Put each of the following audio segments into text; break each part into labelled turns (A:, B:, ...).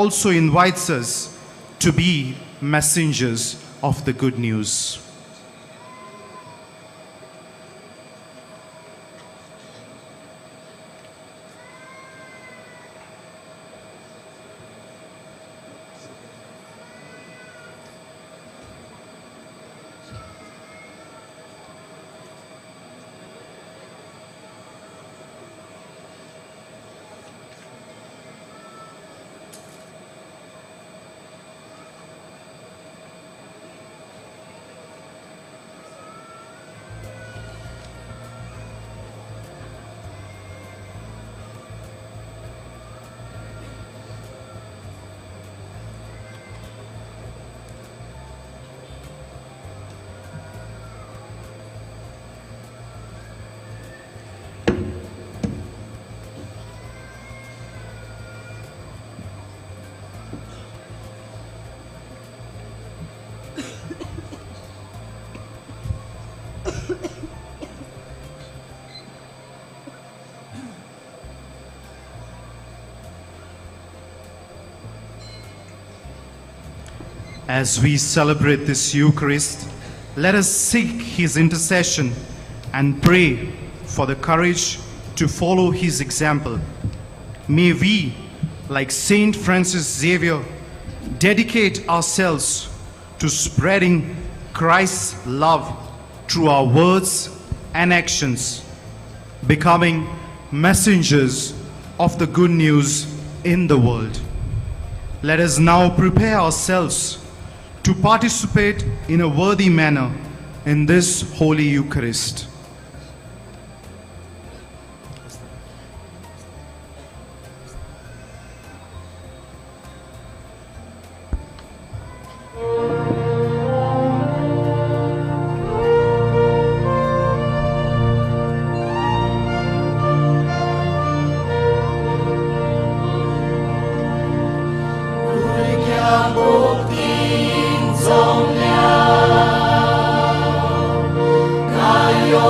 A: also invites us to be messengers of the good news. As we celebrate this Eucharist, let us seek His intercession and pray for the courage to follow His example. May we, like Saint Francis Xavier, dedicate ourselves to spreading Christ's love through our words and actions, becoming messengers of the good news in the world. Let us now prepare ourselves to participate in a worthy manner in this Holy Eucharist.
B: Yo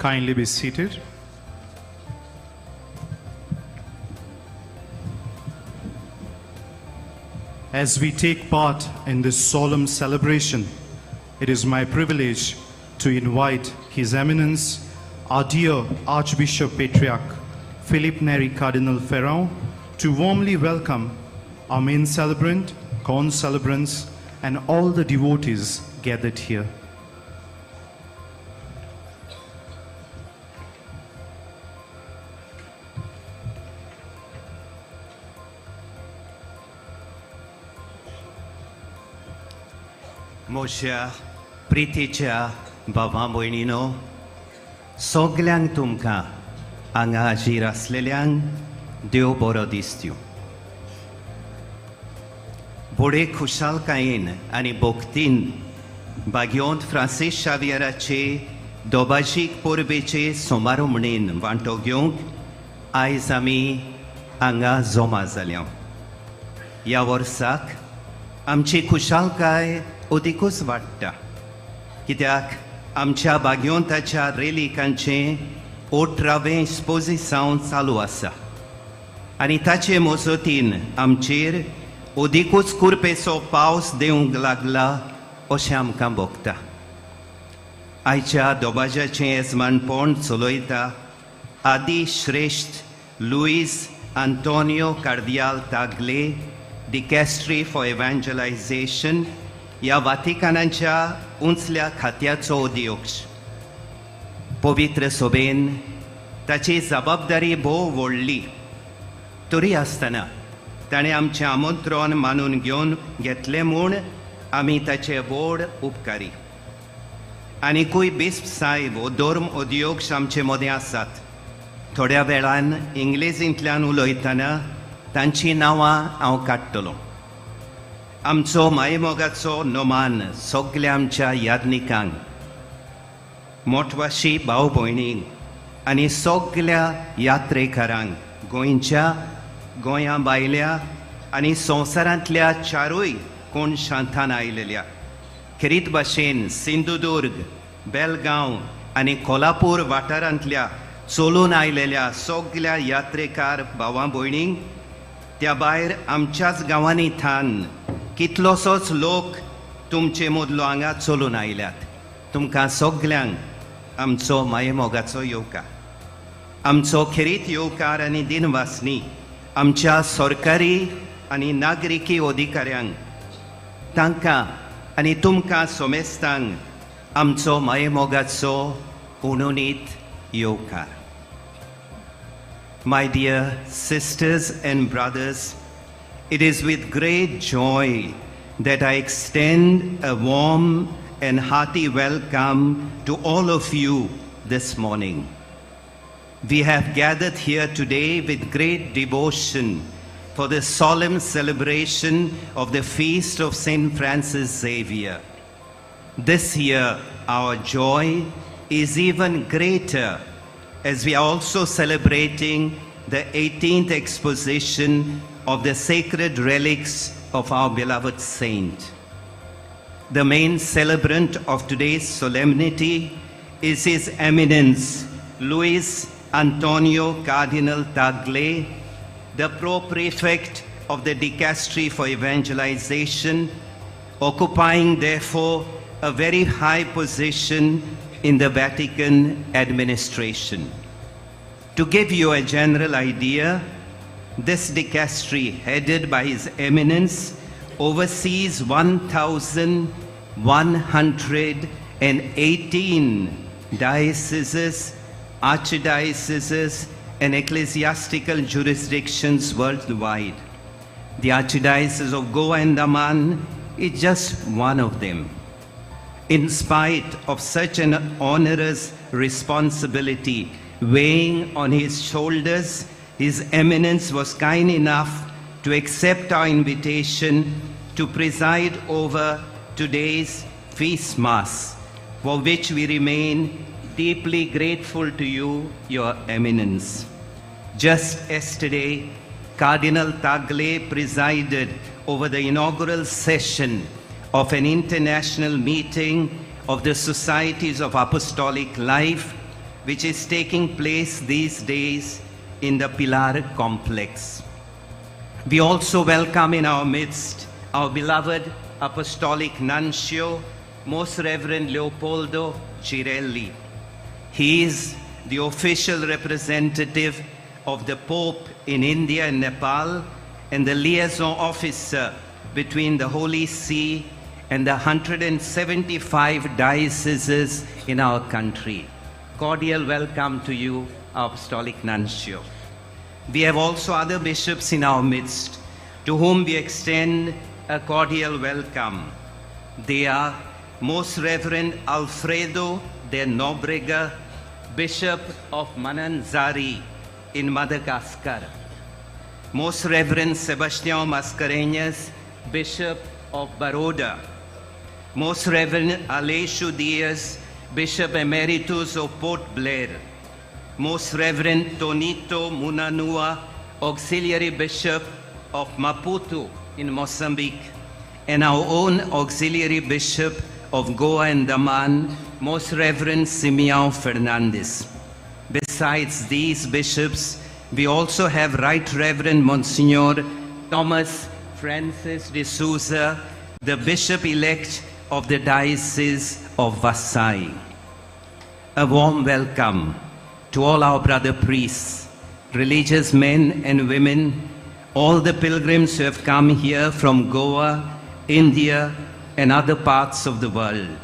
A: Kindly be seated. As we take part in this solemn celebration, it is my privilege to invite His Eminence, our dear Archbishop Patriarch Philip Neri Cardinal Ferrao, to warmly welcome our main celebrant, concelebrants, and all the devotees gathered here.
B: म्हज्या प्रितीच्या भावा भयणीनो, सगल्यांक तुमकां हांगा हाजीर आसलेल्यांक देव बरो दीस दिवं. व्हडे खुशालकायेन आनी भक्तीन भाग्यवंत फ्रांसीस शावियराचे दोबाजीक परबेचे समारंभणेन वांटो घेवंक आयज आमी हांगा जमा जाल्या. ह्या वर्साक आमची खुशालकाय अदिकूच वाडटा, कित्याक आमच्या भाग्यवंताच्या रेलिकांचें 18वें इस्पोजिसांव चालू आसा आनी ताचे मजतीन आमचेर अदिकूच कुरपेचो पावस देवंक लागला अशें आमकां भोगता. आयच्या दोबाजाचें येजमानपण चलयता आदी श्रेश्ठ Luis Antonio Cardinal Tagle, dicastery for evangelisation ह्या वातिकानाच्या उंचल्या खात्याचो अध्यक्ष. पवित्र सभेन ताची जबाबदारी भोव व्हडली, तरी आसतना ताणें आमचें आमंत्रण मानून घेवन घेतलें म्हूण आमी ताचे व्हड उपकारी. आनिकूय बिस्प साहेब वो धर्म अध्यक्ष आमचे मदें आसात. थोड्या वेळान इंग्लेजींतल्यान उलयतना तांचीं नांवां हांव काडटलो. आमचो मायमोगाचो नोमान सगल्या आमच्या यादनिकांक, मोटवाशी भाव भयणींक आनी सगल्या यात्रेकारांक गोंयच्या, गोंया भायल्या आनी संवसारांतल्या चारूय कोनशांतान आयलेल्या खेरीत भाशेन सिंधुदुर्ग, बेलगांव आनी कोल्हापूर वाठारांतल्या चलून आयलेल्या सगल्या यात्रेकार भावां भयणींक, त्या भायर आमच्याच गांवांनी थान कितलोसोच लोक तुमचे मदलो हांगा चलून आयल्यात. तुमकां सगल्यांक आमचो मायेमोगाचो येवकार. आमचो खेरीत येवकार आनी दिनवासनी आमच्या सरकारी आनी नागरिकी अधिकाऱ्यांक, तांकां आनी तुमकां सोमेस्तांक आमचो मायेमोगाचो उणुनीत येवकार. My dear sisters and brothers, it is with great joy that I extend a warm and hearty welcome to all of you this morning. We have gathered here today with great devotion for the solemn celebration of the feast of Saint Francis Xavier. This year, our joy is even greater as we are also celebrating the 18th exposition of the sacred relics of our beloved saint. The main celebrant of today's solemnity is His Eminence Luis Antonio Cardinal Tagle, the pro-prefect of the Dicastery for Evangelization, occupying therefore a very high position in the Vatican administration. To give you a general idea, this dicastery, headed by His Eminence, oversees 1,118 dioceses, archdioceses, and ecclesiastical jurisdictions worldwide. The Archdiocese of Goa and Daman is just one of them. In spite of such an onerous responsibility weighing on his shoulders, His Eminence was kind enough to accept our invitation to preside over today's feast mass, for which we remain deeply grateful to you, Your Eminence. Just yesterday, Cardinal Tagle presided over the inaugural session of an international meeting of the Societies of Apostolic Life, which is taking place these days in the Pilar complex. We also welcome in our midst our beloved Apostolic Nuncio, Most Reverend Leopoldo Girelli. He is the official representative of the Pope in India and Nepal and the liaison officer between the Holy See and the 175 dioceses in our country. Cordial welcome to you, Apostolic Nuncio. We have also other bishops in our midst, to whom we extend a cordial welcome. They are Most Reverend Alfredo de Nobrega, Bishop of Mananjary in Madagascar. Most Reverend Sebastião Mascarenhas, Bishop of Baroda. Most Reverend Aleixo Dias, Bishop Emeritus of Port Blair. Most Reverend Tonito Munanua, Auxiliary Bishop of Maputo in Mozambique, and our own Auxiliary Bishop of Goa and Daman, Most Reverend Simeão Fernandes. Besides these bishops, we also have Right Reverend Monsignor Thomas Francis de Souza, the Bishop-elect of the Diocese of Vasai. A warm welcome to all our brother priests, religious men and women, all the pilgrims who have come here from Goa, India, and other parts of the world.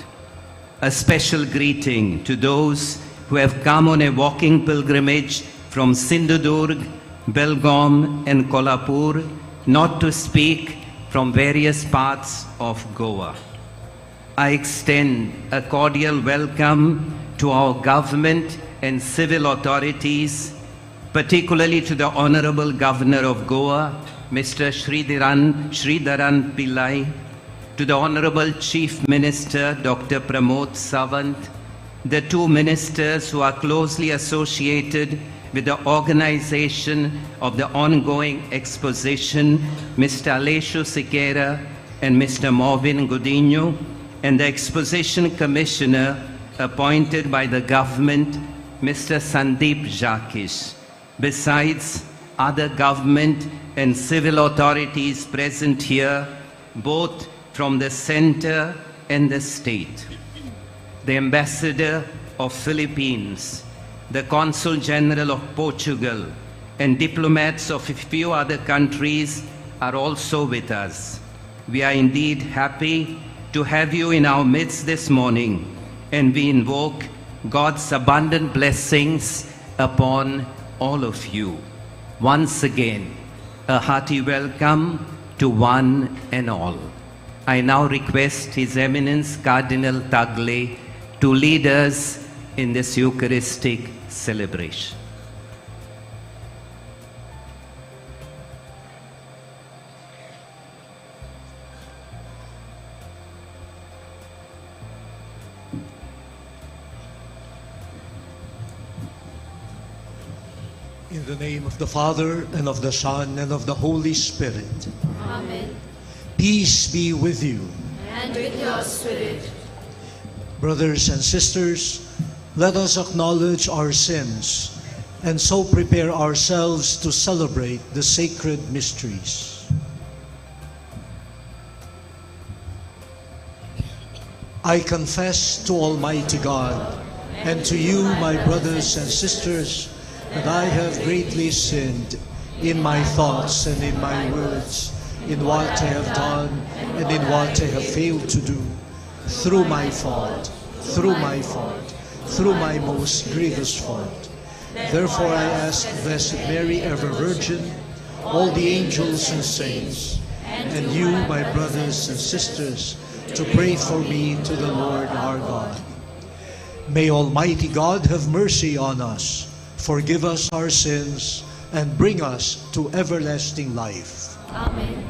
B: A special greeting to those who have come on a walking pilgrimage from Sindhudurg, Belgaum, and Kolhapur, not to speak from various parts of Goa. I extend a cordial welcome to our government and civil authorities, particularly to the Honorable Governor of Goa, Mr. Sridharan Pillai, to the Honorable Chief Minister, Dr. Pramod Sawant, the two ministers who are closely associated with the organization of the ongoing exposition, Mr. Aleixo Sequeira and Mr. Mauvin Godinho, and the exposition commissioner appointed by the government, Mr. Sandeep Jacques. Besides other government and civil authorities present here, both from the center and the state. The Ambassador of Philippines, the Consul General of Portugal, and diplomats of a few other countries are also with us. We are indeed happy to have you in our midst this morning, and we invoke God's abundant blessings upon all of you. Once again, a hearty welcome to one and all. I now request His Eminence Cardinal Tagle to lead us in this Eucharistic celebration.
C: In the name of the Father, and of the Son, and of the Holy Spirit.
D: Amen.
C: Peace be with you.
D: And with your spirit.
C: Brothers and sisters, let us acknowledge our sins and so prepare ourselves to celebrate the sacred mysteries. I confess to Almighty God and to you, my brothers and sisters, that I have greatly sinned in my thoughts and in my words, in what I have done and in what I have failed to do, through my fault, through my fault, through my most grievous fault. Therefore I ask Blessed Mary, ever Virgin, all the angels and saints, and you, my brothers and sisters, to pray for me to the Lord our God. May Almighty God have mercy on us, forgive us our sins, and bring us to everlasting life.
D: Amen.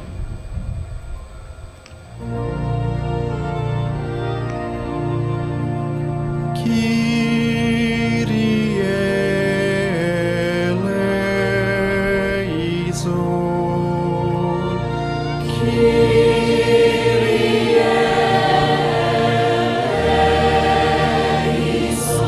A: Kyrie eleison. Kyrie eleison.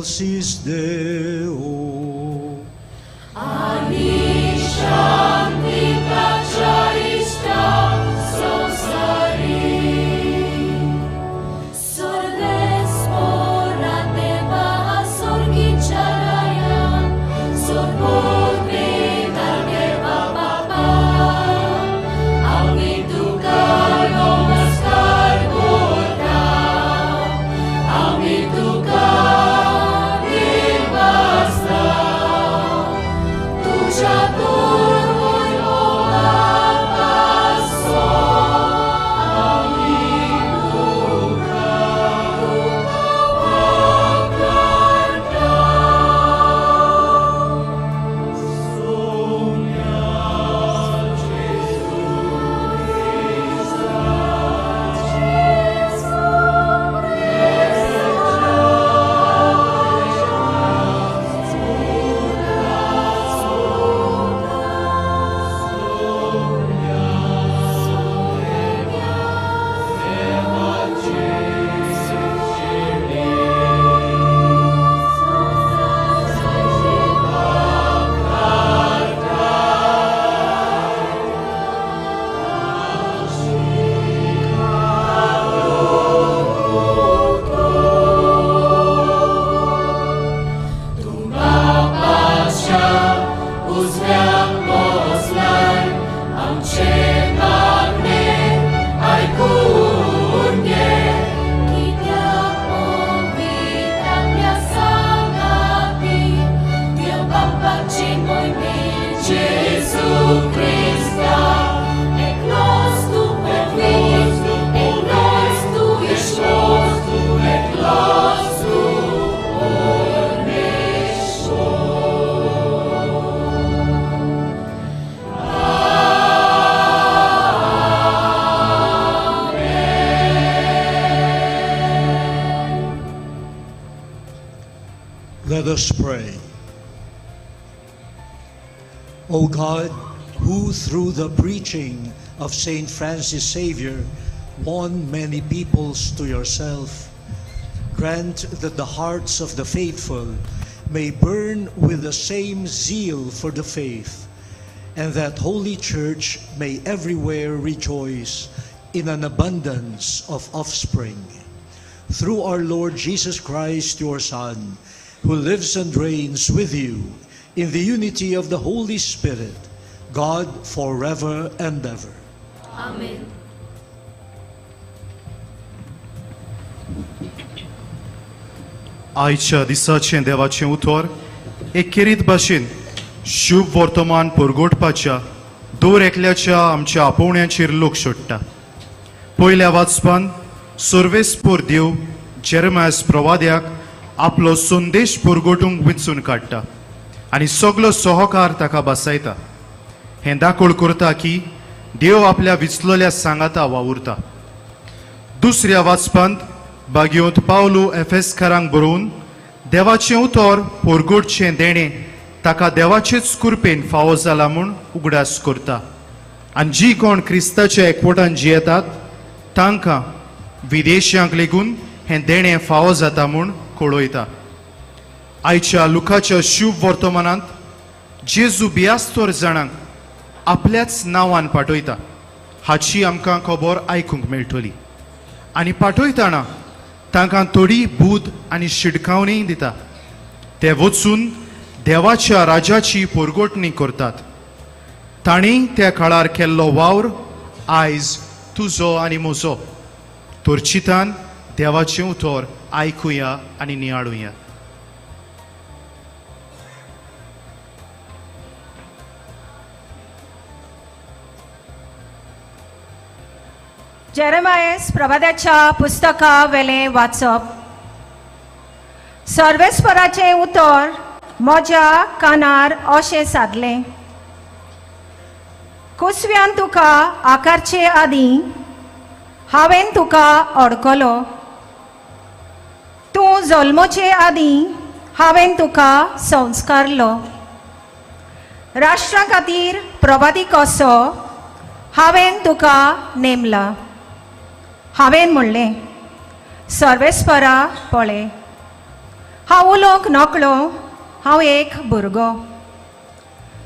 C: Excelsis Deo.
D: Ani shanti pachaista sosari. Sordes orateva sorgicharayan sorbote dargeva papa. Amituka namaskar gorta. Amituka devasta. Tuja
C: Let us pray. O God, who through the preaching of Saint Francis Xavier won many peoples to yourself, grant that the hearts of the faithful may burn with the same zeal for the faith, and that Holy Church may everywhere rejoice in an abundance of offspring. Through our Lord Jesus Christ, your Son, who lives and reigns with you in the unity of the Holy Spirit, God forever and ever.
D: Amen.
A: आयच्या दिसाचें देवाचें उतर एक खेरीत भाशेन शुभ वर्तमान परगटपाच्या दर एकल्याच्या आमच्या आपोवण्याचेर लोक सोडटा. पयल्या वाचपान सर्वेस्पोर देव जेरमायस प्रवाद्याक आपलो संदेश परगटूंक विंचून काडटा आनी सगलो सहकार ताका बसायता. हें दाखोळ करता की देव आपल्या विचलोल्या सांगाता वावुरता. दुसऱ्या वाचपांत बागयोत पावलो एफेसकारांक बरोवन देवाचें उतर परगटचें देणें ताका देवाचेच कृपेन फावो जाला म्हूण उगडास करता आनी जी कोण क्रिस्ताच्या एकवटान जियेतात तांकां विदेशांक लेगून हें देणें फावो जाता म्हूण कळयता. आयच्या लुकाच्या शुभ वर्तमानांत जेजू बियास्तोर जाणांक आपल्याच नांवान पाठयता हाची आमकां खबर आयकूंक मेळटली आनी पाठयतना तांकां थोडी बूद आनी शिडकावणी दिता. ते वचून देवाच्या राजाची परगटणी करतात. तांणी त्या काळार केल्लो वावर आयज तुजो आनी म्हजो. तर चितान देवाचें उतर आयकुया आनी नियाळुया.
E: जेरेमायस प्रवाद्याच्या पुस्तका वेलें वाचप. सर्वेस्पराचें उतर म्हज्या कानार अशें सादलें, कुसव्यान तुका आकारचे आदीं हांवें तुका अडकलो, तूं जल्मचे आदीं हांवें तुका संस्कारलो. राष्ट्रा खातीर प्रवादी कसो हांवें तुका नेमला. हांवें म्हणलें, सर्वेस्परा पळय, हांव उलोवंक नकळो, हांव एक भुरगो.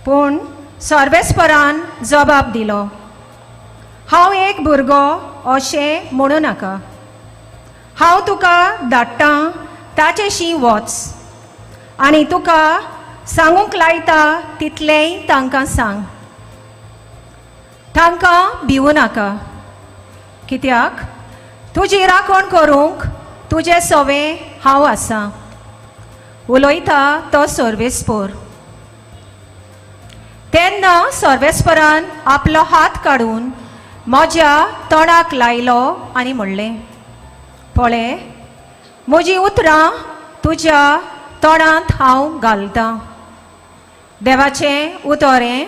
E: पूण सर्वेस्परान जबाब दिलो, हांव एक भुरगो अशें म्हणू नाका. हांव तुका धाडटां ताचेशी वच आनी तुका सांगूंक लायता तितलेंय तांकां सांग. तांकां भिवूं नाका, कित्याक तुजी राखण करूंक तुजें सवें हांव आसां. उलयता तो सर्वेस्पोर. तेन्ना सर्वेस्परान आपलो हात काडून म्हज्या तोंडाक लायलो आनी म्हणलें, पळय, म्हजीं उतरां तुज्या तोंडांत हांव घालतां. देवाचें उतर हें.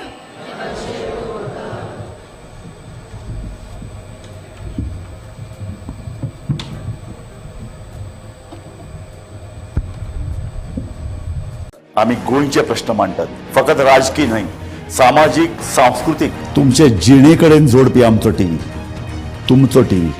F: आमी गोंयचे प्रश्न मांडटात, फकत राजकीय न्हय, सामाजीक, सांस्कृतीक, तुमचे जिणे कडेन जोडपी आमचो टीव्ही, तुमचो टीव्ही.